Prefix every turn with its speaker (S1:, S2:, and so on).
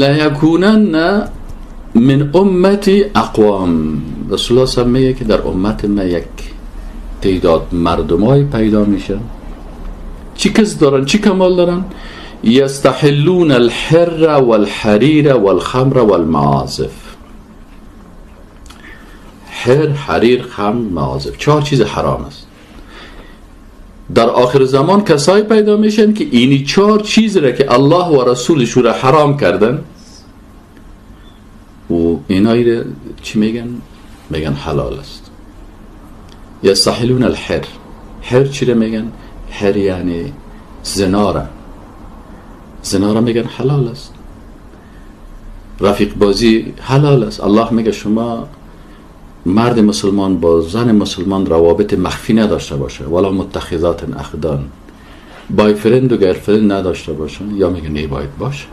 S1: لیکونن من امتی اقوام. رسول الله صلی میگه که در امت من یک تعداد مردمای پیدا میشن. چی کس دارن؟ چی کمال دارن؟ یستحلون الحر والحریر والخمر والمعازف. حر، حریر، خمر، معازف، چهار چیز حرام است. در آخر زمان کسایی پیدا میشن که اینی چهار چیز را که الله و رسولش را حرام کردن و اینایی را چی میگن؟ میگن حلال است. یستحلون الحر. حر چی را میگن؟ حر یعنی زنا را. زنا را میگن حلال است. رفیق بازی حلال است. الله میگه شما مرد مسلمان با زن مسلمان روابط مخفی نداشته باشه، ولا متخذات اخدان، boyfriend و girlfriend نداشته باشه، یا میگه نه باید باشه.